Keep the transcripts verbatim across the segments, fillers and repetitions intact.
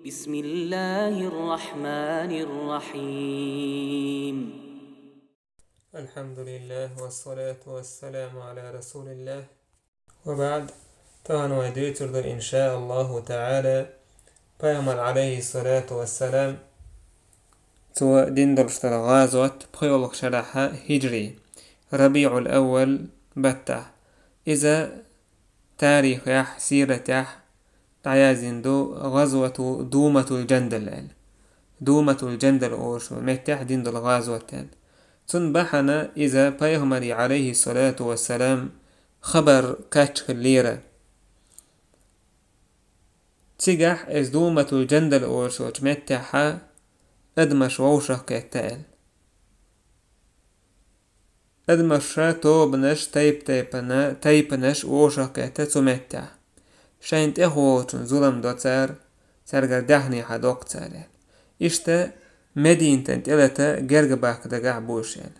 بسم الله الرحمن الرحيم. الحمد لله والصلاة والسلام على رسول الله. وبعد. Тахана вай дуьйцур ду, иншааллаху таала, Пайхамар, алейхиссалату вассалам, цо дина долуш долу гӀазот пхоьалгӀа шарахь хиджри, Рабиул-Аввал баттахь. Иза тарихехь, сиратехь дӀаяздина ду гӀазвату Думатул-Джандал аьлла. Думатул-Джандал олуш меттехь дина долу гӀазот аьлла. Цунна бахьана иза Пайхамаре, алейхиссалату вассалам, хабар кхаьчна хиллера. Цигахь иза Думатул-Джандал олуш йолчу меттехь адамаш вовшах кхетта аьлла. Адамаш, тобанаш, тайп-тайпана, тайпанаш вовшах кхетта цу меттехь. Шайна тӀехволучун зулам до цара, цаьргара даьхни хьадоккху цара аьлла. Иштта Мединатан тӀелата герга баккха дагахь бу уьш аьлла.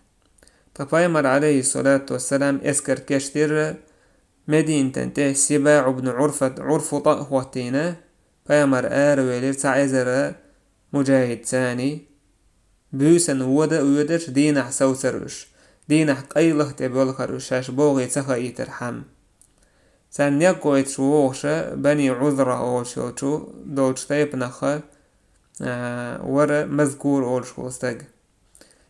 Ткъа Пайхамар, алейхиссалату вассалам, эскар кечдира, Мединатан тӀе СибаӀ ибн Ӏурфат-, Ӏурфута а хӀоттийна, Пайхамар аравелира цхьа эзар муджахид царний. Буьйсанна вода а воьдуш, дийнахь совцара уьш. Дийнахь къайлаха тӀе боьлхура уьш, шаьш богӀий ца хаийтархьама. Царна некъ гойтуш вогӀуша Бани Ӏузра олуш йолчу долчу тайпанах, а, вара Мазкур олуш волу стаг.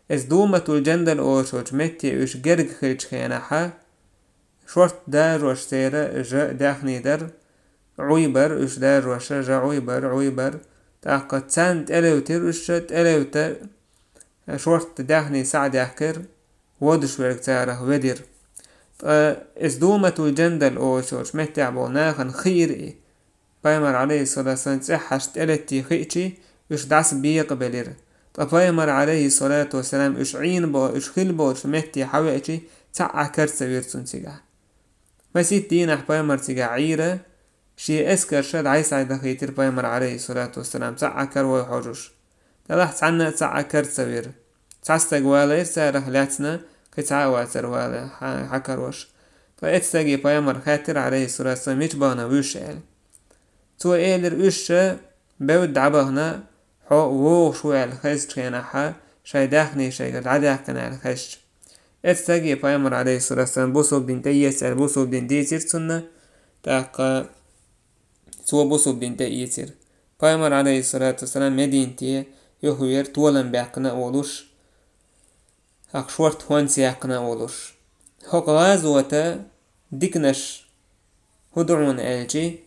Иза Думатул-Джандал олуш йолчу метте уьш герга хиллачу хенахь, шорта даржош церан жа даьхни дара, Ӏуй бара уьш даржош, жа Ӏуй бара, Ӏуй бара. ТӀаккха царна тӀелевтира уьш, тӀелевта шорта даьхни схьа а даьхкира, водуш верг царах ведира. Ткъа иза Думатул-Джандал олуш йолчу меттехь болу нахана хиира и. Пайхамар, алейхиссалату вассалам, цӀеххьаш тӀелетта хиъчи, уьш дӀасабекъабелира. Ткъа Пайхамар, алейхиссалату вассалам, уьш Ӏийна бо-, уьш хилла болчу метте хьавеачи, цхьа а кара ца вира цунна цигахь. Масийтта дийнахь Пайхамар цигахь Ӏийра, шен эскарша дӀай-схьай дахийтира Пайхамар, алейхиссалату вассалам, цхьа а кара вай хьожуш. Делахь цхьанна а цхьа а кара ца вира. Цхьа стаг валийра царах лаьцна, кхин цхьа а вацара вала хьа-, хьакарош. Ткъа эцу стаге Пайхамар хаьттира, алейхиссалату вассалам, мича бахана вуьш аьлла. Цо элира, уьш ша бевдда дӀабахана, хьо вогӀуш ву аьлла хезчу хенахь, шайн даьхни шайгара дӀадаьккхина аьлла хезча. Эцу стаге Пайхамар, алейхиссалату вассалам, бусулба дин тӀеэца аьлла, бусулба дин дийцира цунна, тӀаккха цо бусулба дин тӀеэцира. Пайхамар, алейхиссалату вассалам, Мединате юхавеара, толам баьккхина а волуш, хӀокху шорта хӀонца яьккхина а волуш. ХӀокху гӀазота диканаш хӀун ду хьуна аьлчи,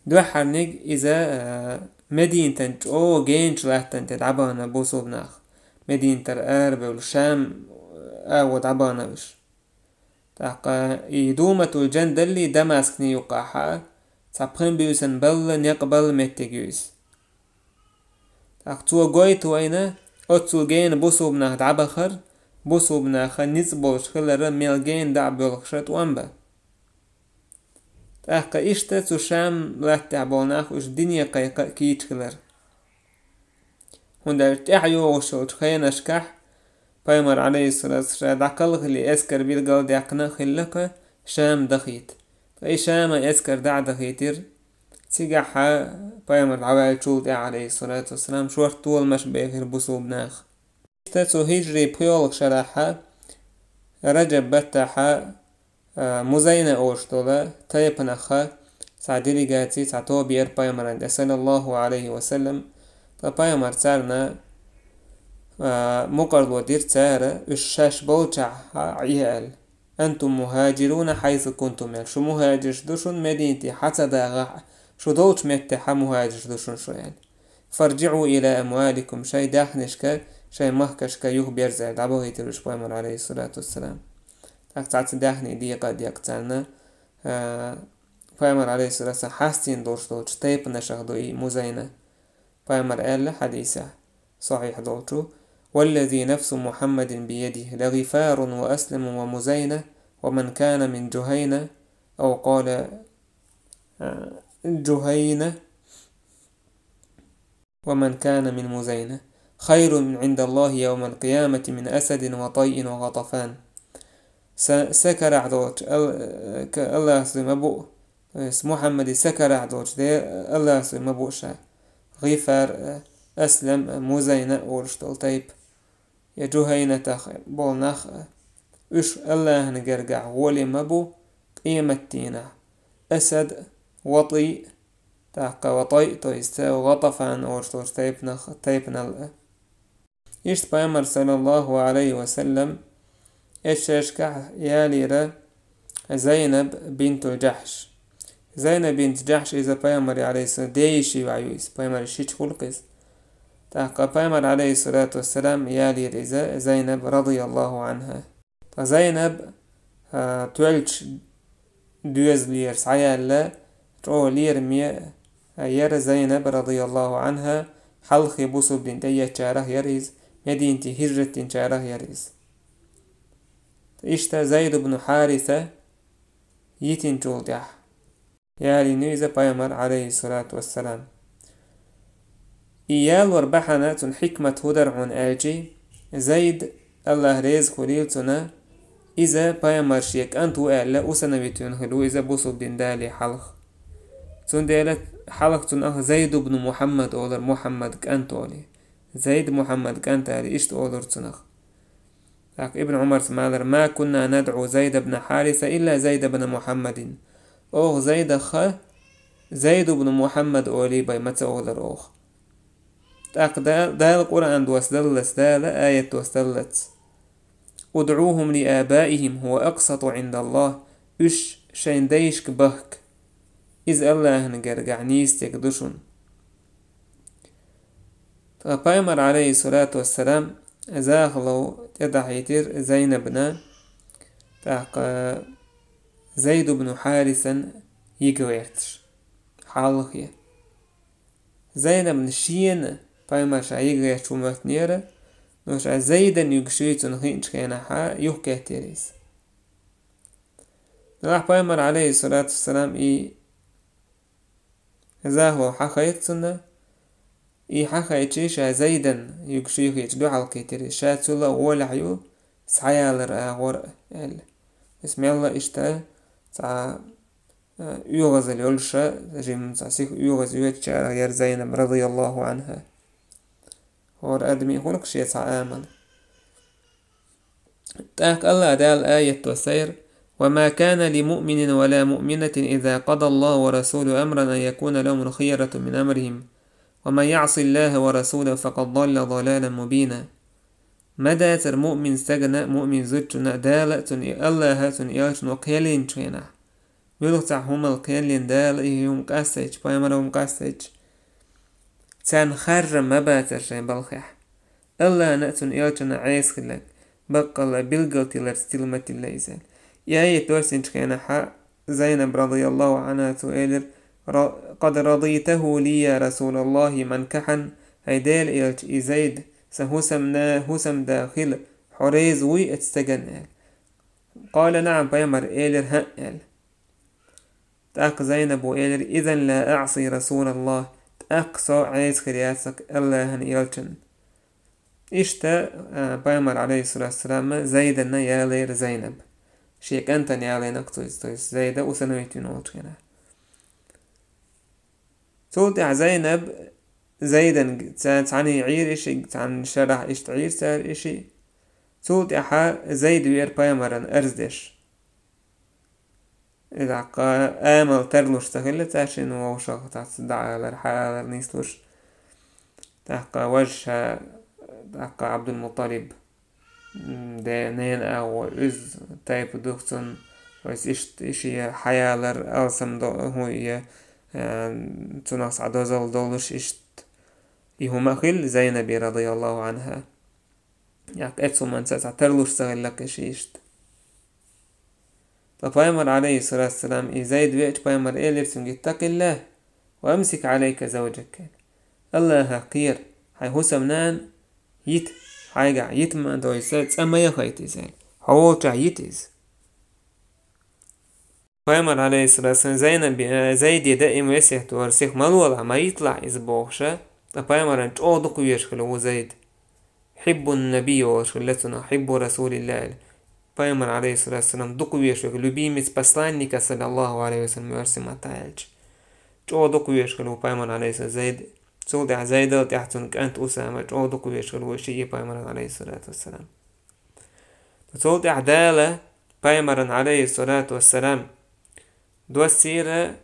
дуьххьарниг иза, а, Мединатан чӀогӀа геначу латтана тӀе дӀабахана бусулба нах. Мединатара арабевлла Шам агӀо дӀабахана уьш. ТӀаккха и Думатул-Джандаллий Дамаскний юккъахь а цхьа пхи буьйсанна балла, некъ балла меттиг ю иза. ТӀаккха цо гойту вайна, оццул гена бусулба нах дӀабахар, бусулба наха ницкъ болуш хилар, мел гена дӀа а боьлхуша тӀом бан. ТӀаккха иштта цу Шам латтехь болу нах уьш дине кхайкха а кийча хилар. ХӀунда аьлча тӀаьхьа йогӀуш йолчу хенашкахь Пайхамар, алейхиссалату вассалам, дӀакхалхале эскар билгалдаьккхина а хилла-кх Шам дахийта. Ткъа и Шама эскар дӀа а дахийтира, цигахь Пайхамар дӀаваьллачул тӀаьхьа, алейхиссалату вассалам, шорта толамаш бехира бусулба наха. Иштта цу хиджри пхоьалгӀа шарахь, Раджаб баттахь, а, Музайна олуш долу тайпанах цхьа делегаци, цхьа тоба еара Пайхамаран тӀе, саллаллаху алейхи ва саллам. Ткъа Пайхамар царна, а, мукъарло дира цара, уьш шаьш болчохь Ӏе аьлла. «Антум мухаджируна хьайсу кунтум», аьлла. Шу мухаджирш ду шуна, Мединате хьа ца дагӀахь а, шу долчу меттехь мухаджирш ду шуна шу аьлла. «ФарджиӀу иля амваликум», шайн даьхнишка, шайн махкашка юхаберза аьлла, дӀабахийтира уьш Пайхамар, алейхиссалату вассалам. ТӀаккха цхьацца даьхни декъа а декъна царна, а, Пайхамар, алейхиссалату вассалам, хьастийна долуш долчу тайпанашах ду и Музайна. Пайхамар аьлла хьадисехь, сахьихь долчу: «Валлази нафсу Мухаммадин биядихи, лагифарун ва аслиму ва Музайна, ва ман кана мин Джухайна, ав къала, а, Джухайна». «Ва ман кана мин Музайна хайрун индаллахи явмал киямати мин асадин ва тайин ва гъатафан». Са, са карахь долчу Ал-, ка-, Аллахьас дуй ма бу, то есть Мухьаммаде са карахь долчу де-, Аллахьас дуй ма бу ша. ГӀифар а, Аслам а, Музайна а олуш долу тайпа, я Жухайнатах болу нах а, уьш АллахӀан гергахь гӀоле ма бу къематдийнахь. Асад а, ВатӀий а, тӀаккха ВатӀий а, то есть ГӀатафан олуш долчу тайпанах, тайпанал а. Иштта Пайхамар, саллаллаху Ӏалайхи ва саллам, эцу шерашкахь ялийра Зайнаб бинту Джахьш. Зайнаб бинту Джахьш иза Пайхамаран, Ӏалайхиссалам, дейиши ваьӀ ю иза, Пайхамаран шича хуьлу-кх иза. ТӀаккха Пайхамар, Ӏалайхиссалату вассалам, ялийра иза Зайнаб, радияллаху Ӏанха. Ткъа Зайнаб, а, тоьллачу доьзалера схьаяьлла, чӀогӀа лераме яра Зайнаб, радияллаху Ӏанха, хьалххе бусулба дин тӀеэцначарах яра иза, Мединате хӀижрат динчарах яра иза. Иштта Зайд ибн Хьариса йитинчул тӀаьхьа ялийна ю иза Пайхамар, Ӏалайхиссалату вассалам. И ялор бахьана, цуьнан хьикмат хӀун дара хьуна аьлча, Зайд, АллахӀ реза хуьлийла цунна, иза Пайхамаран шен кӀант ву аьлла, усыновить вина хилла ву иза бусулба дин далале хьалха. Цундела хьалха цунах Зайд ибн Мухьаммад олура, Мухьаммад кӀант олий. Зайд Мухьаммад кӀант олий, иштта олура цунах. ТӀаккха Ибн Ӏумарс ма аллара: «Ма кунна надӀу Зайд ибн Хьариса илла Зайд ибн Мухьаммадин». Оха Зайдах Зайд ибн Мухьаммад олий бен ма ца олура оха. ТӀаккха Да-, Дала Къуръан доссадаллалц, Дала аят доссадаллалц: «УдӀухум ли абаихим хӀува акъсату Ӏиндаллахь». Уьш шайн дайшка бахка. Иза АллахӀан гергахь нийса дерг ду шуна. Ткъа Пайхамар, Ӏалайхиссалату вассалам, захало тӀедахьийтира Зайнабна, тӀаккха Зайд ибн Хьарисан йига гӀерташ. Хьалхе. Зайнабна шена Пайхамар ша йига гӀерташ ву моьттинера, но ша Зайдан юьгуш юй цунна хиъначу хенахь юхакхеттера иза. Делахь Пайхамар, Ӏалайхиссалату вассалам, и захало хьахайра цунна, и хьахайча ша Зайдан юьгуш юй хиъча дуьхьал кхийтира иза. Ша цул а гӀолехь ю, схьаялар агӀор а, аьлла. Иза мелла иштта цхьа, а, оьгӀазалла йолуша, жимма цхьа сиха оьгӀаз йоьдучарах яра Зайнаб, радияллаху Ӏанха. ХӀора адамийн хуьлу-кх шен цхьа амал. ТӀаккха АллахӀ Дала аят доссайра: «Ва ма кана ли муъминин ва ла муъминатин иза къадаллаху ва расулуху амран ан якуна лахумул хиярату мин амрихим. Ва ман яӀсиллахӀа ва расулаху факъад далла далалан мубина». Ма дацара муъмин стагана а, муъмин зудчунна а Дала а, цуьнан АллахӀа а, цуьнан элчано а кхел йинчу хенахь. Муьлхха цхьа хӀумал кхел йина Дала, и хӀума къастайча, Пайхамара хӀума къастайча, царна харжам ма бацара шайн балхехь. АллахӀна а, цуьнан элчанна а Ӏеса хилларг, баккъалла билггал тилларца тила ма тилла иза. И аят доссийначу хенахь Зайнаб, радияллаху Ӏанха, цо элира: «Ра-, къад радийтаху ли, я расулаллахӀ, манкахьан, хӀай Делан элча, и Зайд сан хӀусамна-, хӀусамда хила, хьо реза вуй оцу стагана?» аьлла. Къала: «НаӀам», Пайхамара элира: «ХӀаъ», аьлла. ТӀаккха Зайнабо элира: «Изан ла аӀси расулаллахӀ», тӀаккха со Ӏеса хир яц-кх АллахӀан элчанна. Иштта, а, Пайхамар, Ӏалайхиссалату вассалам, Зайданна ялайра Зайнаб. Шен кӀантана ялайна-кх цо иза, то есть Зайда усыновить вина волчу хенахь. Цул тӀаьхьа Зайнаб Зайдан ца-, цхьаьна Ӏийра и шиъ, цхьана шарахь иштта Ӏийра цара и шиъ. Цул тӀаьхьа Зайд веара Пайхамарна арз деш. И тӀаккха амал тарлуш ца хилла цаьршинна, вовшах цхьацца дӀаалар, хьаалар нислуш. ТӀаккха важа ша, тӀаккха Ӏабдул-МутӀалиб, м, де-, ненан агӀо, уьзза тайпа ду-кх цуьнан, вайса иштта и шен хьаялар алсам до-, хӀун я, а, цунах цхьа дозалла долуш иштта. И хӀума а хилла Зайнаби, радияллаху Ӏанха. Яккха эцу хӀуманца цхьа тарлуш ца хилла-кх и шиъ иштта. Ткъа Пайхамар, Ӏалайхиссалату вассалам, и Зайд веача, Пайхамара элира цуьнга: «ИттакъиллахӀ ва амсик Ӏалайка завджак». АллахӀах кхера, хьайн хӀусамнана йита, хьайгахь йита ма, то есть цӀа ма яхайта иза. Хьо волчохь йита иза. Пайхамар, Ӏалайхиссалату вассалам, Зайнаби-, э, Зайде даим весет дора, сиха ма лолахь, ма йитлахь иза бохуша, ткъа Пайхамарна чӀогӀа дукха везаш хилла ву Зайд. Хьиббун-Наби олуш хилла цунах, хьиббу РасулиллахӀ аьлла. Пайхамар, Ӏалайхиссалату вассалам, дукха везаш верг, любимец посланника, саллаллаху Ӏалайхи ва саллам, оьрсийн маттахь аьлча. ЧӀогӀа дукха везаш хилла ву Пайхамар, Ӏалайхиссалату, Зайд, Цул тӀаьхьа Зайдал тӀаьхьа цун кӀант Усама чӀогӀа дукха везаш хилла вуй ший и пайхамаран, алейхиссалату вассалам. Цул тӀаьхьа Дала пайхамаран, алейхиссалату вассалам, доссийра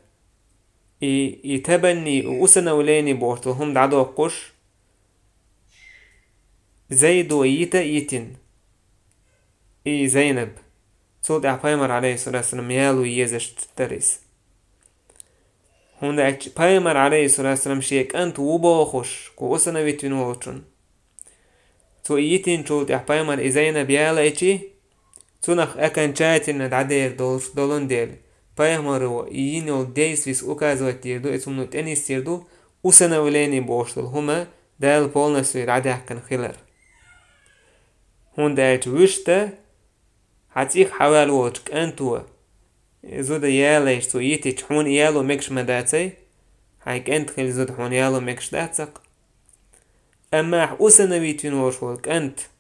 и, и табанни, и усыновление бохуш долу хӀума дӀадоккхуш, Зайдо йита а йитина и Зайнаб. Цул тӀаьхьа пайхамар, алейхиссалату вассалам, яло езаш дара иза. ХӀунда аьлча пайхамар, алейхиссалату вассалам, шен кӀант ву бохуш, кху усыновить вина волчун. Цо и йитинчул тӀаьхьа пайхамар и Зайнаб ялайчи, цунах окончательно дӀадер долуш долун дела, пайхамаро и йина йолу действица указывать дийр ду, и цунна тӀенисдийр ду, усыновление бохуш долу хӀума Дала полностью дӀадаьккхина хилар. ХӀунда аьлча вуьшта хьан цӀих хьаваьлла волчу кӀанто зуда ялайча, цо йитича, хьуна и яло мегаш ма дацай, хьайн кӀант хилла зуда хьуна яло мегаш дац-кх. Амма хьан усыновить вина волуш волу кӀант,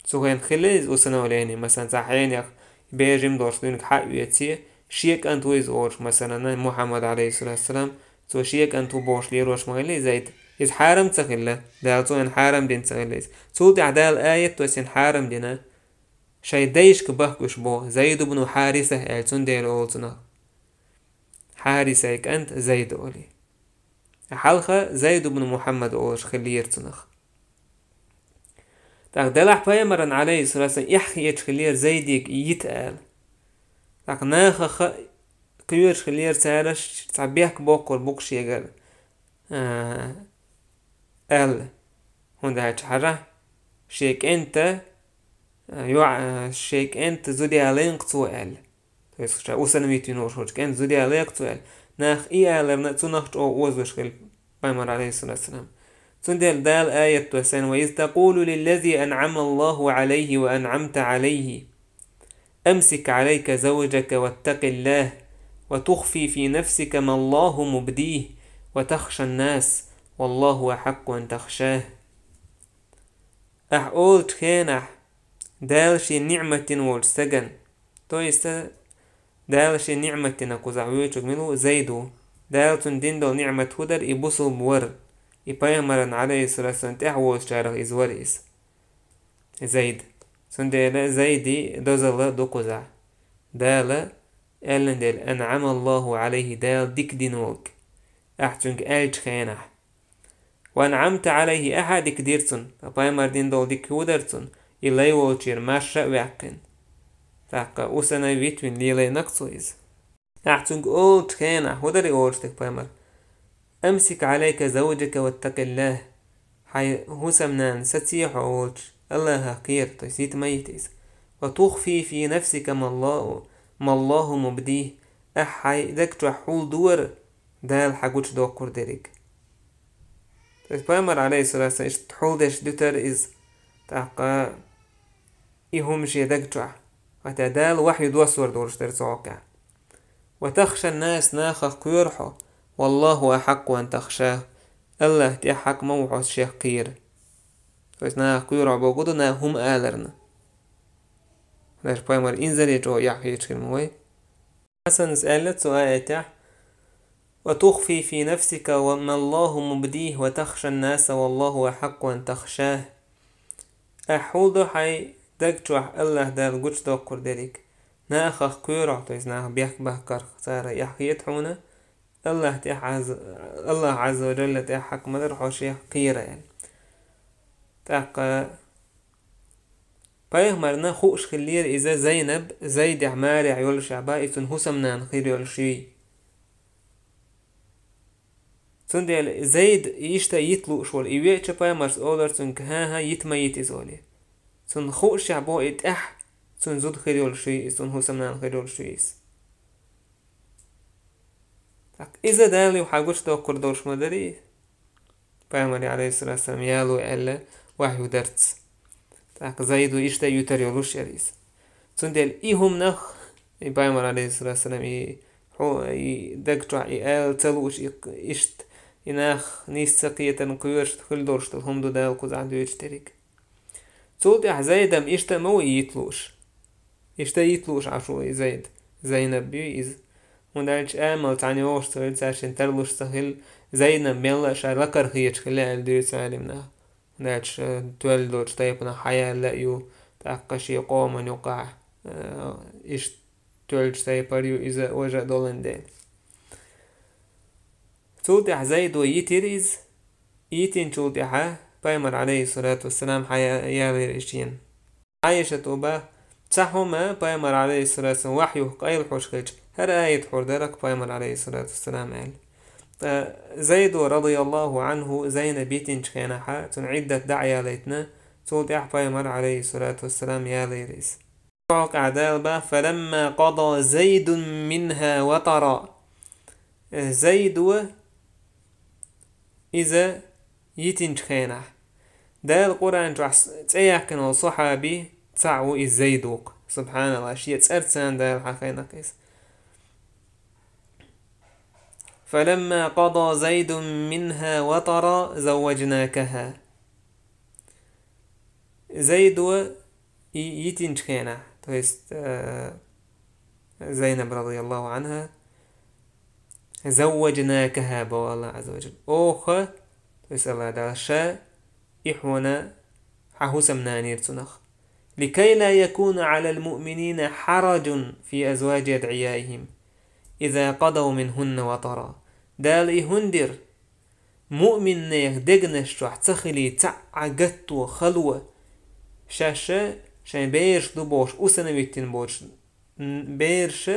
цу хенахь хилла иза усыновление, масалан, цхьа хьенех бежим долуш дуьненга хьаоьций, шен кӀант ву иза олуш, масалан, Мухьаммад, алейхиссалату вассалам, цо шен кӀант ву бохуш лелош ма хилла иза Зайд. Иза хьарам ца хилла, Дала цунна хьарам дина ца хилла иза. Цул тӀаьхьа Дала аят доссийна хьарам дина, шайн дайшка бахка уьш боху, Зайд ибн Хьариса аьлла, цундела олу цунах Хьарисай кӀант Зайд олий. Хьалха Зайд ибн Мухьаммад олуш хиллера цунах. ТӀаккха делахь пайхамаран, алейхиссалату вассалам, эхь хеташ хиллера Зайдига йита аьлла. ТӀаккха нахаха кхоьруш хиллера цараш цхьа бехк боккхур бу-кх шегара, а, аьлла. ХӀунда аьлча хьажахь, шен кӀанта, а, йоӀ-, а, шен кӀанта зуда ялайна-кх цо аьлла. То есть, ша усыновить вина волуш волчу кӀанта зуда ялайна-кх цо аьлла. Нах и аларна цунах чӀогӀа озалуш хилла пайхамар, алейхиссалату вассалам. Цундела Дала аят доссийна: «وإذ تقول للذي أنعم الله عليه وأنعمت عليه أمسك عليك زوجك واتق الله وتخفي في نفسك ما الله مبديه وتخشى الناس والله أحق أن تخشاه». Ахь олучу хенахь, Дала шен ниӀмат дина волчу стагана, то есть, Дала шен ниӀмат дина кхузахь воьдучуьнга мила ву, Зайд ву. Дала цунна дина долу ниӀмат хӀун дара, и бусулба вара. И пайхамаран, алейхиссалату вассалам, тӀаьхьа воцучарах иза вара иза. Зайд. Цундела Зайди дозалла ду кхузахь. Дала аьллан дела: «أنعم الله عليه», Дала дика дина волга. Ахь цуьнга аьллачу хенахь. «وأنعمت عليه», ахьа дика дира цунна, ткъа пайхамар дина долу дика хӀун дара цунна, и лай волчуьра марша а ваьккхина. ТӀаккха усыновить вина лелайна-кх цо иза. Ахь цуьнга олучу хенахь, хӀун дара и олуш дерг пайхамар? «أمسك عليك زوجك واتق الله». Хьайн хӀусамнана сацийша хьо волчу, Аллахах кхера, то есть йита ма йита иза. «وتخفي في نفسك ما الله، ما الله مبديه». Ахь хьайн даг чохь хьулдора, Дала хьан гучудоккхур дерриг. То есть пайхамар, алейхиссалату вассалам, иштта хьулдеш дуьтара иза, тӀаккха и хӀума шен даг чохь, хӀаьта Дала вахью доссор долуш дара цу хьокъехь. «وتخشى الناس», нахах кхоьру хьо, «والله أحق أن تخشاه», Аллах тӀехь хьакъ ма ву хьо шех кхера. То есть нахах кхоьру хьо бохург ду, наха хӀума аларна. Даш пайхамар инзаре чӀогӀа эхь хеташ хир ма вай. Хьасанас аьлла цу аятехь: «وتخفي في نفسك ما الله مبديه وتخشى الناس والله أحق أن تخشاه». Ахь хьулдо хьайн даг чохь Аллах Дала гучудоккхур дерриг. Нахах кхоьру хьо, то есть наха бехк бахкарх цара эхь хета хьуна, Аллах тӀехь Ӏаз-, Аллах Ӏазза ва Джалла тӀехь хьакъ ма дара хьо шех кхера аьлла. ТӀаккха пайхамарна хууш хиллера иза Зайнаб, Зайдехь марехь йолушехь бен, и цуьнан хӀусамнана хир йолуш юй. Цундела Зайд иштта йита лууш волу, и веача пайхамарс олар цуьнга: «ХӀан-хӀа, йита ма йита иза», – олий. Цунна хуушехь бо и тӀаьхьа цуьнан зуда хир йолуш юй иза, цуьнан хӀусамнана хир йолуш юй иза. ТӀаккха иза Дала юха гучудоккхур долуш ма дарий? Пайхамаре, алейхиссалату вассалам, яло аьлла, вахью дарца. ТӀаккха Зайду иштта ютар йолуш яра иза. Цундела и хӀуманах, и пайхамар, алейхиссалату вассалам, и хьо-, и даг чохь и ала ца лууш, и, иштта, и нах нийса ца кхетарна кхоьруш хуьлу долуш долу хӀума ду Дала кхузахь дуьйцуш дерриг. Цул тӀаьхьа Зайдам иштта ма ву йита лууш. Иштта йита лууш Ӏаш ву и Зайд. Зайнаб ю иза. ХӀунда аьлча амал цхьаьна йогӀуш ца хилла, цаьршинна тарлуш ца хилла, Зайнаб мелла а ша лакхара хеташ хилла аьлла дуьйцу Ӏалимнаха. ХӀунда аьлча тоьлла долчу тайпанах хьаяьлла а ю, тӀаккха шен къоман юкъахь, э, иштта тоьллачу тайпара ю иза важа а долан дела. Цул тӀаьхьа Зайдо йитира иза, йитинчул тӀаьхьа Пайхамар, алейхиссалату вассалам, хьаялийра и шена. Ӏайшата боху, цхьа хӀума Пайхамар, алейхиссалату вассалам, вахьюх къайлахьош хилча, хӀара аят хьур дара-кх Пайхамар, алейхиссалату вассалам, аьлла. Ткъа Зайдо, радияллаху анху, Зайнаб йитинчу хенахьа, цуьнан Ӏиддат дӀа а ялийтина, цул тӀаьхьа Пайхамар, алейхиссалату вассалам, ялийра иза. Чохь Дала боху: «Фаламма къада Зайдун минха ватара». Зайдо иза йитинчу хенахь. Дала Къуръан чохь цӀе яьккхина волу сахьаби цхьаъ ву иза Зайд ву-кх. Субханалла, шен цӀарца Дала хьахийна-кх иза. «Фаламма къада Зайдун минха ватара завваджнакаха». Зайдо и йитинчу хенахь, то есть, э, Зайнаб, радияллаху анха, «Завваджнакаха», боху Аллах Азза ва Джалла. Оха, то есть Аллах Дала, ша и хьуна хьан хӀусамнанийра цунах. «Ликай ла якуна Ӏалал муъминина хьараджун фи азваджи адъияихим, иза къадав минхунна ватара». Дала и хӀунда дира, муъминнех дегнаш чохь ца хилий цхьа а гатто, хало, шаьш шайн бераш ду бохуш усанавиттина боцуш, м, бераш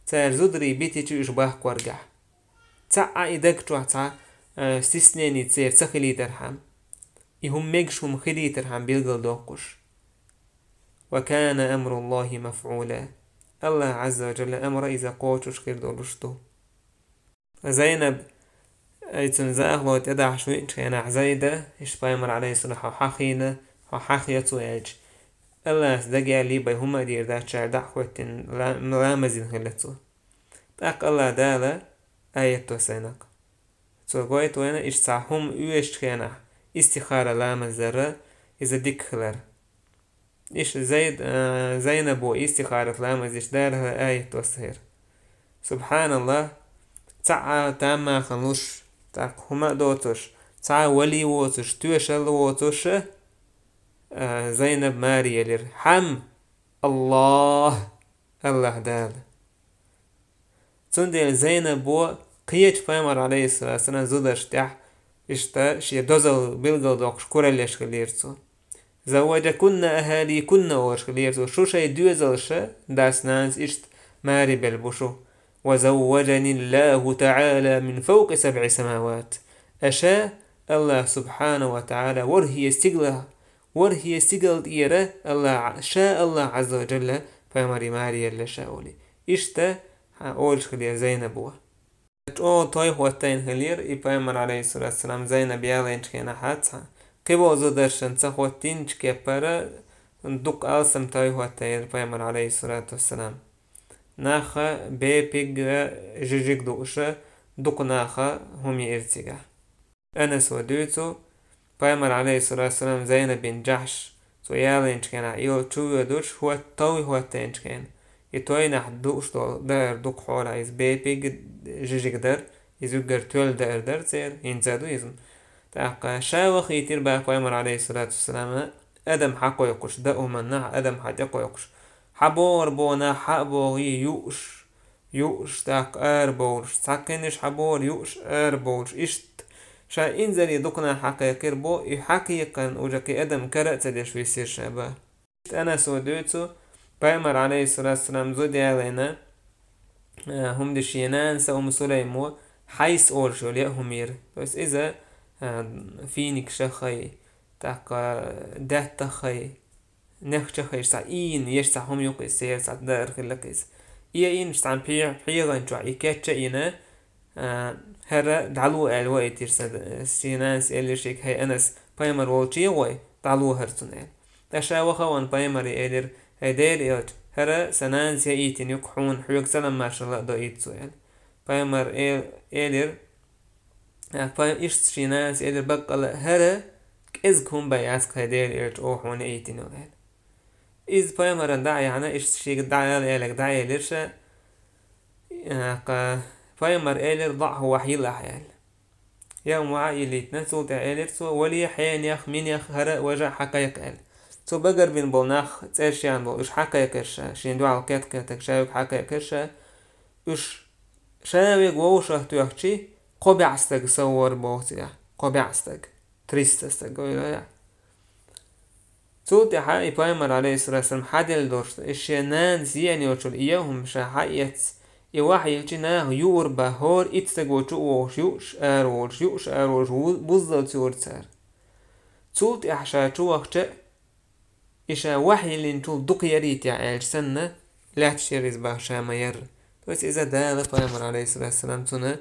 цара зударий битича уьш баккхоргахь. Цхьа а и даг чохь цхьа, э, стеснение церан ца хилийтархьама, и хӀума мегаш хӀума хилийтархьама билгалдоккхуш. «Ва кана амруллахи мафӀула». Аллах Азза ва Джалла амра иза кхочуш хир долуш ду. Зайнаб, ай, цуьнан захало тӀедахьаш веъчу хенахь Зайда, иштта Пайхамар, алейхиссалам, хьо хьахийна, хьо хьахьо цо аьлча, Аллас дагаяьллий бай хӀума а дийр дац, ша дӀа а хӀоьттина ла-, ламазина хилла цо. ТӀаккха Аллах Дала аят доссийна-кх. Цо гойту вайна, иштта цхьа хӀума оьшучу хенахь истихара ламаз дара, иза дика хилар. Иштта Зайд, а, Зайнабо истихарат ламаз дича Дала хӀара аят доссийра. Субханаллах, цхьа а таммахана луш, тӀаккха хӀума а доцуш, цхьа а вали воцуш, тоьшалла воцуш, а, Зайнаб маре елира. Хьан? Аллах, Аллах Дала. Цундела Зайнабо кхечу Пайхамар, алейхиссалату вассалам, зударшна тӀехь иштта шен дозалла билгалдоккхуш кураллеш хилира цо. «Завваджакунна ахаликунна», олуш хилира цо, шу шайн доьзалша, дас-нанас иштта маре белла бу шу. «Ва завваджаниллаху та'ала мин фавкъи сабъи самават». Аша Аллах субхана ва та'ала ворхӀе стигала, ворхӀе стигала тӀера Аллах, ша Аллах Азза ва Джалла Пайхамаре маре елла ша олий. Иштта, хьан, олуш хилира Зайнабо. ЧӀогӀа той хӀоттайна хилира и Пайхамар, алейхиссалату вассалам, Зайнаб ялийначу хенахь цхьа. Кхиболу зударшна ца хӀоттийначу кепара дукха алсам той хӀоттайра Пайхамар, алейхиссалату вассалам. Наха бепиг а, жижиг а дууша, дукха наха хӀума йиира цигахь. Анаса дуьйцу, Пайхамар, алейхиссалату вассалам, Зайнабин Джахьш, цо ялийначу хенахь, и йолу чувоьдуш, хӀотта той хӀоттийначу хенахь. И тойнахь дууш долу даар дукха хьолахь иза бепиг а, жижиг а дара, иза уггар тоьлла даар дара церан, хӀинца а ду иза. ТӀаккха ша вахийтира боху Пайхамар, алейхиссалату вассалам, адам хьакхойкхуш, дан хӀуманна адам хьатӀекхойкхуш. ХьабогӀур боху нах хьа а богӀий, юуш, юуш, тӀаккха арабовлуш, цхьа кхиниш хьабогӀур, юуш, арабовлуш, иштта. Ша инзаре дукха нах хьакхайкхира боху, и хьакхайкхина уже кхин адам кара а ца деш висира ша боху. Анаса дуьйцу, Пайхамар, алейхиссалату вассалам, зуда ялийна, а, хӀума деш шен нанас а Умму Сулаймо хьайс олуш йолу яа хӀума йира. То есть иза, а, финикаш а хай, тӀаккха даьтта а хай, нехча а хай, цхьа ийна еш цхьа хӀума ю-кх иза, церан цхьа даар хилла-кх иза. И а ийна цхьана пхье-, пхьегӀан чохь и кечъяйина, а, хӀара дӀало аьлла ваийтира сан, шен нанас элира шега: «ХӀай Анас, Пайхамар волчу гӀой, дӀало хӀара цунна», — аьлла. Ткъа ша ваха а ван Пайхамаре элира: «ХӀай Делан элча, хӀара сан нанас яийтина ю-кх хьуна, хьоьга салам-маршалла а доуьйту цо», — аьлла. Пайхамар эл-, элира, а, пай-, иштта шен нанас элира: «Баккъалла а хӀара кӀезиг хӀума бен яц-кх, хӀай Делан элча, оха хьуна яийтина йолу», — аьлла. Иза Пайхамарна дӀа а яьхьна, иштта шега дӀа а ала элира, дӀа а элира ша, а, кха, Пайхамар элира: «ДоӀа хӀу вахьийла ахь», — аьлла. Яа, ма йиллийтина, цул тӀаьхьа элира цо: «Вале хьенех, минех, хӀара а, важа а хьакхайкха», — аьлла. Цо багарбина болу нах, цӀерш яьхна болу, уьш хьакхайкхира ша, шен дуьхьал кхетта-кхетта ша юха хьакхайкхира ша, уьш ша верг вовшах тоьхчи, кхо бӀе стаг сов вара боху цигахь, кхо бӀе стаг, триста стаг ойла яхь. Цул тӀаьхьа и пайхамар, алейхиссалату вассалам, хьаделла долуш, и шен нанас еана йолчуьра и яа хӀума ша хьаэцна, и вахь йилличи наха юур бахьора, итт стаг волчу а вовшах юуш, ара волуш, юуш, ара волуш, ву-, буззалц юура цара. Цул тӀаьхьа ша чу вахча а, и ша вахь йиллинчул дукха ярий те аьлча санна, лаьтташ яра иза бах, ша ма ярра. То есть иза Дала, пайхамар, алейхиссалату вассалам, цунна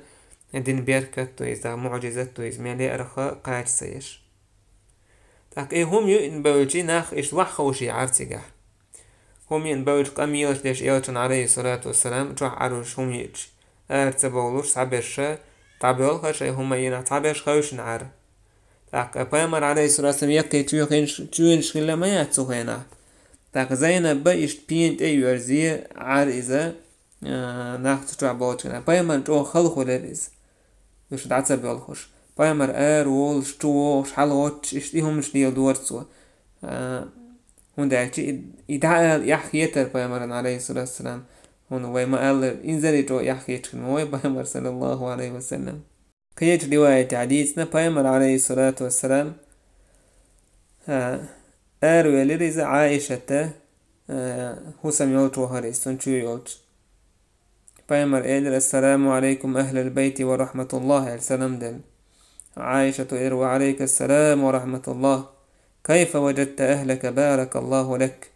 дина беркат ду иза, муӀжизат ду иза, мел яарах кхача ца еш. ТӀаккха и хӀума юийна бевлчи, нах иштта ваххавший Ӏар цигахь. ХӀума йиъна бевлча, къамелаш деш элчанна, алейхиссалату вассалам, чохь Ӏар уьш хӀума йиъча, ара ца бовлуш, цхьаберш дӀабоьлхура шайн хӀума йина, цхьаберш хевшина Ӏар. ТӀаккха пайхамар, алейхиссалату вассалам, яккхий чоьхинаш, чоьнаш хилла ма яц цу хенахь. ТӀаккха Зайнаб иштта пена тӀе а йоьрзе Ӏар иза, а, нах цу чохь болчу хенахь. Пайхамарна чӀогӀа хала хуьлура иза, уьш дӀа ца боьлхуш. Пайхамар ара волуш, чу вогӀуш, хьалагӀоттуш, иштта и хӀуманаш леладора цо. А, хӀунда аьлча и, и дӀаала эхь хетара пайхамарна, алейхиссалату вассалам. ХӀунда вай ма-аллара, инзаре чӀогӀа эхь хеташ хилла ма вай пайхамар, саллаллаху алейхи ва саллям. Кхечу риваятехь дийцина, пайхамар, алейхиссалату вассалам, а, аравелира иза Ӏаишата, а, хӀусам йолчу вахара иза, цунна чоь йолчу. Пайхамар элира: «Ассаламу алейкум, ахлал байти ва рахматуллах», — аьлла, салам делла. Ӏаишата элира: «Ва алейка ассалам ва рахматуллах. Кайфа ваджадта ахлака, баракаллаху лак».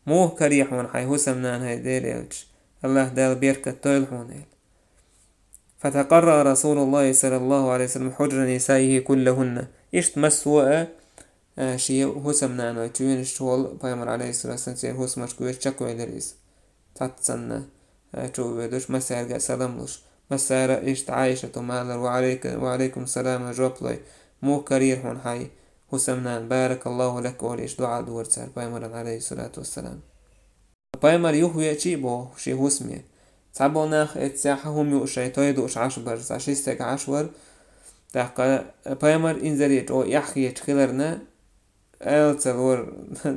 Муха карий хьуна хьайн хӀусамнана, хӀай Делан элча? Аллах Дала беркат дойла хьуна, аьлла. «Фатакъарра Расулуллахи саллаллаху алейхи ва саллям хьуджра нисаихи куллахунна». Иштта массо а, а, шен хӀусамнаной чоьнаш чу волу пайхамар, алейхиссалату вассалам, церан хӀусамашка воьдуш чекхвелира иза. Цхьацца санна, а, чу а воьдуш, массаьрга а салам луш. Массара а иштта Ӏаишата ма-аллара: «Ва алейка-, ва алейкум салам», — жоп лой. «Муха карийра хьуна хьайн хӀусамнана, баракаллаху лак», — олий, иштта дуӀа дора цара пайхамарна, алейхиссалату вассалам. Пайхамар юхавеача а боху шен хӀусаме. Цхьаболу нах эццехь хӀума юуш, шайн той дууш Ӏаш бара, цхьа ши стаг Ӏаш вара. ТӀаккха пайхамар инзаре чӀогӀа эхь хеташ хиларна, ала ца лора,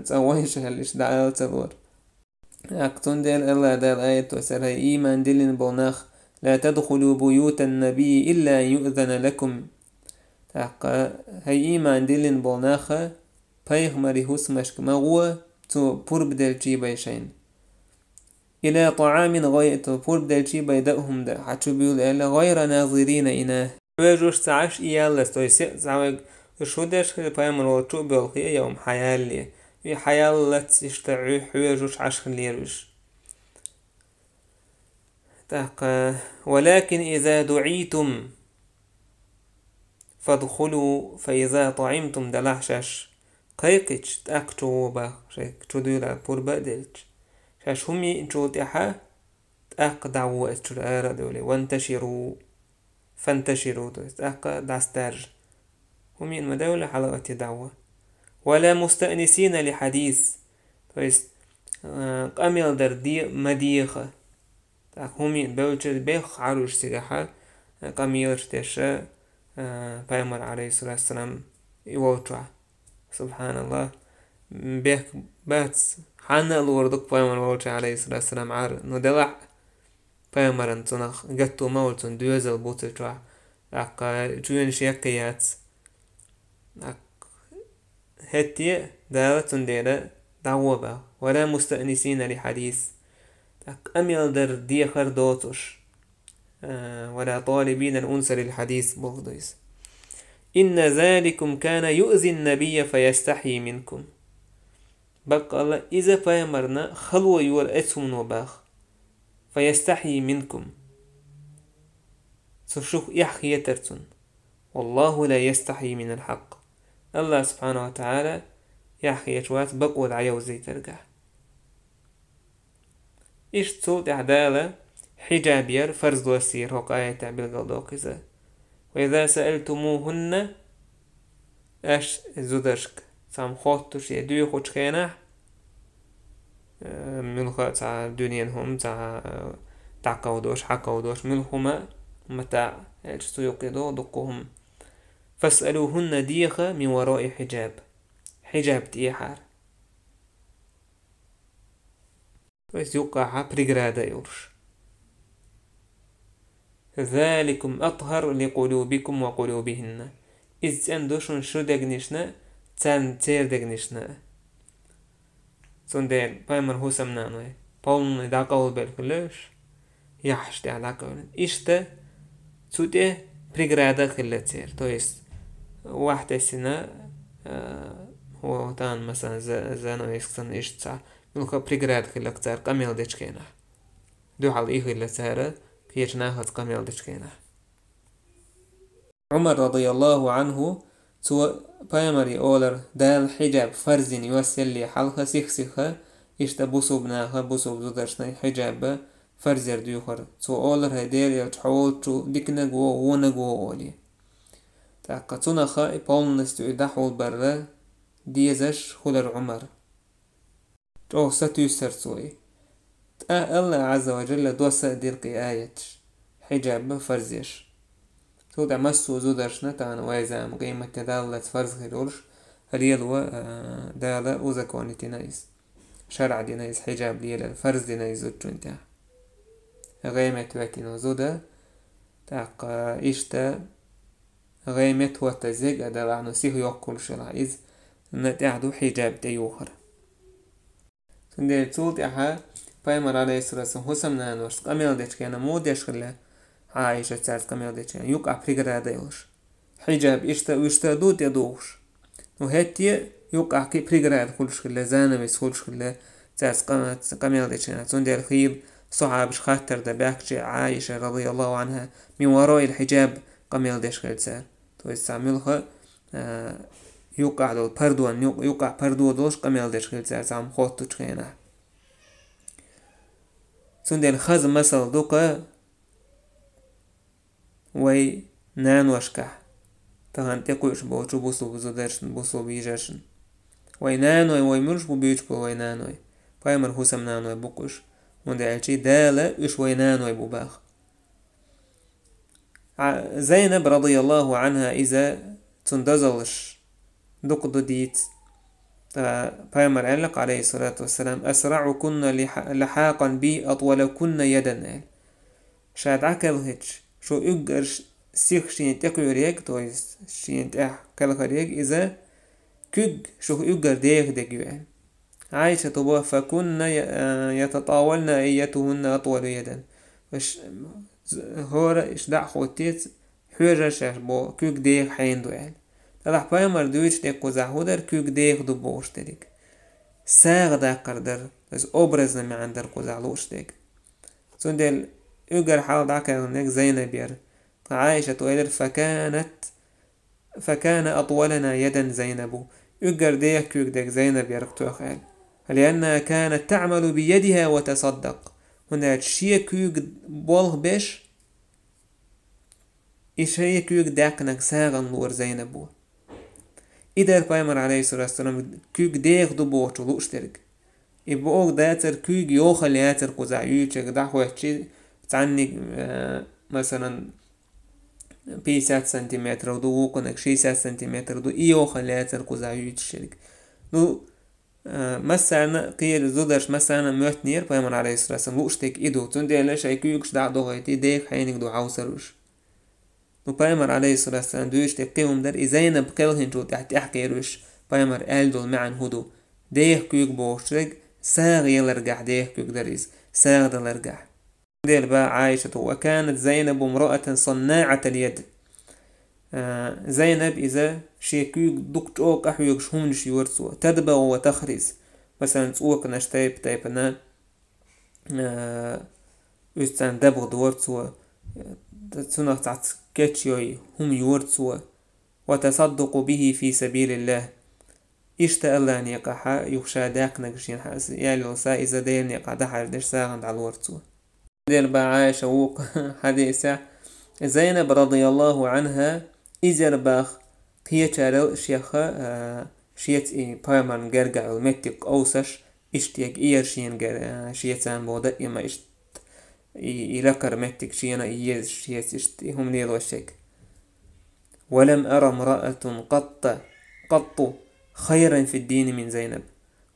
цкъа вайша аьлла, иштта дӀаала ца лора. ТӀаккха цундела Аллах Дала аят доссийра: «ХӀай ийман диллина болу нах, ла тадхулу буютан набий илла ан юъзана лакум». ТӀаккха, хӀай ийман диллина болу нах, пайхамаран хӀусамашка ма гӀо, цо пурба делча бен шайна. «Ила таӀамин гӀай-», цо пурба делча бен даа хӀума даа, хьан чу буьйлу аьлла, «гӀайра назирина инах». Хьоьжуш ца Ӏаш и яллалц, то есть сиъ ца вайга, уьш хӀун деш хилла, пайхамар волчу а боьлху я, я хӀума хьаялле. И хьаяллалц иштта хьоьжуш Ӏаш хиллера уьш. ТӀаккха: «Валакин иза дуӀитум, фадхулу, фа иза таӀимтум», — делахь шаьш кхайкхича, тӀаккха чу гӀо бах, шайга чу дуьйлахь пурба а делча. Шаьш хӀума йиъначул тӀаьхьа тӀаккха дӀагӀо оцу чуьра ара а девлла. «Ванташиру, фанташиру», то есть тӀаккха дӀасадаржа. ХӀума йиъна ма девлла, хьалагӀатте дӀагӀо. «Ва ла мустаънисина ли хьадис», то есть, а, къамел дар де ма деха. ТӀаккха хӀума йиъна бевлча бехк Ӏар уьш цигахь, а, къамелаш деш, а, пайхамар, алейхиссалату вассалам, и волчохь. Субханаллах. Бехк бац, хьанна а лур ду-кх пайхамар волчохь, алейхиссалату вассалам, Ӏар. Ну, делахь а, пайхамаран цунах гатто ма волу, цунна доьзал бу цу чохь. ТӀаккха чоьнаш яккхий яц. ТӀаккха хӀетте а Дала цундела дӀагӀо бах. «Ва ла мустаънисина ли хьадис». ТӀаккха къамел дар дехар доцуш. А, «ва ла талибина ал-унса лил хьадис», боху ду иза. «Инна заликум кана юъзин набийя фа ястахьйи минкум». Баккъалла, иза пайхамарна хало йора эцу хӀумано бах. «Фа ястахьйи минкум». Цу шух эхь хетара цунна. «Валлаху ла ястахьйи минал хьакъ». Аллах субхьанаху ва таӀала эхь хеташ вац бакъо дӀайовзийтаргахь. Иштта цул тӀаьхьа Дала хьиджаб яр фарз доссийра хӀокху аятехь билгалдоккху иза. «Ва иза саалтумухунна», аш зударшка цхьамма хоттуш я дуьйхучу хенахь, э, муьлхха а цхьа дуьненан хӀума, цхьа, э, дӀакховдош, хьакховдош, муьлхха хӀума, матаъ, аьлча цу юккъе догӀу дуккха хӀума. فاسألوهن деха من وراء حجاب. Хьиджаб тӀехьара. То есть юккъахьа преграда йолуш. ذلكم أطهر لقلوبكم وقلوبهن. Иза цӀена ду шун шу дегнашна, царна церан дегнашна. Цундела пайхамар хӀусамнаной, полный дӀакъовлабелла хилла уьш, яххьаш тӀехь дӀакъевлина. Иштта цу тӀе преграда хилла церан. То есть, вахь тесина, а, хӀо тан, масалан, за-, занавеска санна иштта цхьа, муьлха преграда хилла церан къамел дечу хенахь. Дуьхьал и хилла цара кхечу нахаца къамел дечу хенахь. Ӏумар, радияллаху Ӏанху, цо пайхамаре олар, Дала хьиджаб фарз йина йоссалле хьалха сих-сиха, иштта бусулба наха, бусулба зударшна хьиджаб фарз яр дуьйхура. Цо олар, хӀай Делан элча, хьо волчу диканиг вогӀу, вониг вогӀу олий. ТӀаккха цунах и полностью и дӀахьулбарра дезаш хилар Ӏумар. ЧӀогӀа сатуьйсура цо и. ТӀаккха Аллах Ӏазза ва Джалла доса а дира кхин аяташ, хьиджаб фарз еш. Цул тӀаьхьа массо а зударшна тахана вай зама къематде даллалц фарз хир йолуш, лело, а, Дала узаконить йина иза. ШарӀ дина иза хьиджаб лелар, фарз дина иза зудчунна тӀехь. ГӀемет веттина зуда, тӀаккха иштта гӀемет ваттазег а далахь, ну сиха йоккхуш елахь иза, на тӀехь ду хьиджаб тӀеюхар. Цундела цул тӀаьхьа пайхамар, алейхиссалату вассалам, хӀусамнаношца къамел дечу хенахь муха деш хилла, Ӏайша цаьрца къамел дечу хенахь, юккъахь преграда йолуш. Хьиджаб иштта, иштта ду тӀедухуш. Ну, хӀетте а юккъахь кхин преграда хуьлуш хилла, занавес хуьлуш хилла, цаьрца къа-, къамел дечу хенахь. Цундела хийла сахьабаш хаттар дан баьхкича Ӏайша, радияллаху Ӏанха, мин вараил хьиджаб къамел деш хилла цара. То есть цхьа муьлха, а, юккъахь долу пардон, юкъ-, юккъахь пардо долуш къамел деш хилла цара цхьамма хоттучу хенахь. Цундела хаза масал ду-кх вай наношкахь, тахана тӀекхуьуш болчу бусулба зударшна, бусулба йижаршна. Вай наной, вай муьлш бу буьйцуш болу вай наной? Пайхамар хӀусамнаной бу-кх уьш, хӀунда аьлча Дала уьш вай наной бу баха. Ӏа-, Зайнаб, радияллаху Ӏанха, иза цуьнан дозаллаш дукха ду дийца. Ткъа пайхамар аьлла-кх, алейхиссалату вассалам, «Асраъукунна лиха-, лихьакъан би атвалакунна ядан», аьлла. Ша дӀакхелхича, шу уьггарш сиха шена тӀекхуьург, то есть шена тӀехь кхелхарг, иза куьг шух уьггар деха дерг ю, аьлла. Ӏайшата боху, «Факунна я-, ятатавална айятухунна атвалу ядан». Ш-, хӀора иштта дӀа а хӀоттийца, хьоьжуш шаьш боху, куьг деха хьенан ду аьлла. Делахь пайхамар дуьйцуш дерг кхузахь хӀун дара, куьг деха ду бохуш дерг? СагӀа даккхар дара, иза образный маьӀна дара кхузахь лууш дерг. Цундела уггар хьалха дӀакхелхинарг Зайнаб яра. Ткъа Ӏайшата элира, «Факанат, факана атвалана ядан Зайнабу». Уггар деха куьг дерг Зайнаб яра-кх тхох аьлла. «Лианнаха канат таъмалу биядиха ва тасаддакъ». ХӀунда аьлча шен куьйга болх беш, и шен куьйга даьккхинарг сагӀана лора Зайнабо. И дара пайхамар, алейхиссалату вассалам, куьг деха ду бохучо лууш дерг. И бохург дацара, куьйга йохалла яцара кхузахь юьйцург, дӀахӀоьттича, цхьанниг, э, масалан, пятьдесят сантиметров ду, вукхуниг шестьдесят сантиметров ду, и йохалла яцара кхузахь юьйцуш ерг. Ну, э, массарна а, кхечу зударшна массарна а моьттинера пайхамар, алейхиссалату вассалам, лууш дерг и ду. Цундела шайн куьйгаш дӀа а дохуьйтий, деха хьениг ду хьовсар уьш. Ну, пайхамар, алейхиссалату вассалам, дуьйцуш дерг кхин хӀума дара, и Зайнаб кхелхинчул тӀаьхьа тӀаьхьа кхераш, пайхамар аьлла долу маьӀна хӀун ду? Деха куьг бохуш дерг, сагӀа яларгахь деха куьг дара иза, сагӀа даларгахь. Цундела боху Ӏайшата: «Ва канат Зайнабу мраатан саннаъатал яд». А, Зайнаб иза шен куьйга дукха чӀогӀа къахьоьгуш хӀуманаш йора цо. «Тадбагъу ва тахриз». Масалан, цӀоканаш тайп-тайпана, а, уьш царна дабгӀа дора цо. Цунах цхьацца кечйой хӀума йора цо. «Ва тасаддакъу бихи фи сабилиллах». Иштта Аллахьан некъахьа юха ша даьккхинарг шена хьа-, яьлла йолу са иза Делан некъахь дӀахьаждеш сагӀина дӀалора цо. Делан ба Ӏайша вукху хьадисехь, Зайнаб, радияллаху Ӏанха, иза яра боху кхечарел шех, а, шеца и пайхамарна гергахь йолу меттиг къовсаш, иштта ерг и яра шена гер-, а, шеца боху даима иштта и, и лакхара меттиг шена а езаш, шеца иштта и хӀума лелош ерг. ولم أر امرأة قط قط خيرا في الدين من زينب.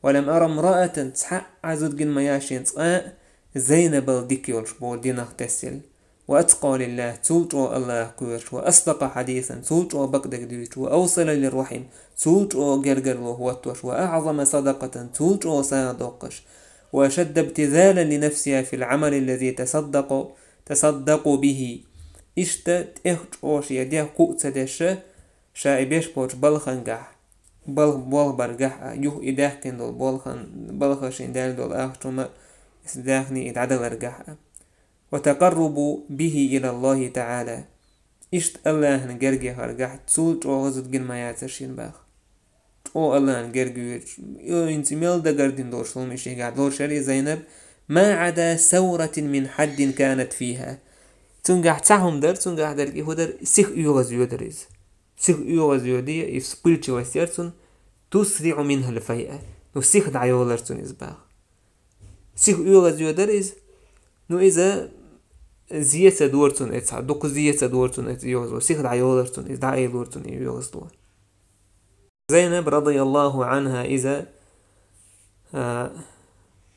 ولم أر امرأة, цхьа а зудгин ма яшин цкъа а Зайнабал дика йолуш бо динах тесил. وأتقى لله, цул чӀо Аллах кхоьруш, وأصدق حديثا, цул чӀо бакъдерг дуьйцуш, وأوصل للرحم, цул чӀо гергарло хӀоттош, وأعظم صدقة, цул чӀо сагӀа доккхуш, وأشد ابتذالا لنفسها في العمل الذي تصدق تصدق به. Иштта тӀех чӀо шен дегӀ кхуъ ца деш, ша и беш болчу балхангахь, балх болх баргахь а, юха и даьхкина долу болхан балха шен даьлла долу ахча хӀума, даьхни и дӀадаларгахь а. وتقرب به إلى الله تعالى. Иштта Аллахьан герга яхаргахь цул чӀогӀа зудгин ма яцара шен баха. ЧӀо Аллахьан герга йоьдуш, хӀинца мел дагардина долуш хӀума шегахь долуш яра и Зайнаб, ما عدا ثورة من حد كانت فيها. Цуьнгахь цхьа хӀума дара, цуьнгахь дерг и хӀун дара, сиха оьгӀаз йоьдура иза. Сиха оьгӀаз йоьдий, и вспыльчивость яра цуьнан, تسرع منها الفيئة. Ну, сиха дӀайолара цуьнан иза баха. Сиха оьгӀаз йоьдура иза. Ну, иза зе ца дора цуьнан и цхьа, дукха зе ца дора цуьнан и оьгӀазло. Сиха дӀайолара цуьнан иза, дӀаийлора цуьнан и оьгӀазло. Зайнаб, радияллаху анхьа, иза, а,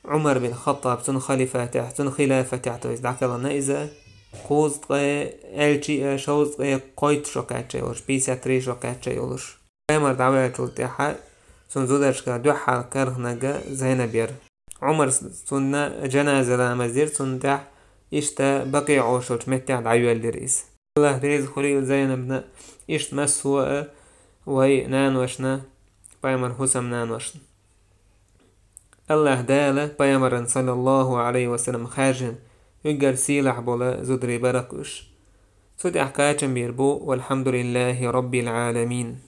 Ӏумар бин Хаттаб, цуьнан халифатехь, цуьнан хилафатехь, то есть дӀакхелхина иза, кхузткъе, элчий а, шовзткъе кхойтта шо кхаьчча йолуш, пятьдесят три шо кхаьчча йолуш. Пайхамар дӀаваьллачул тӀаьхьа цуьнан зударшка дуьххьал кархнарг Зайнаб яра. Ӏумар цунна жаназа ламаз дира, цунна тӀехь иштта Бакъиъ олуш йолчу меттехь дӀайоьллира иза. Аллах реза хуьлийла Зайнабна, иштта массо а вай наношна, пайхамар хӀусам наношна. Аллах Дала пайхамаран, саллаллаху алейхи ва саллям, хаьржина, уьггар сийлахь болу зударий бара-кх уьш. Цу тӀехь кхачам бийр бу, валхьамдулиллахи раббил Ӏаламин.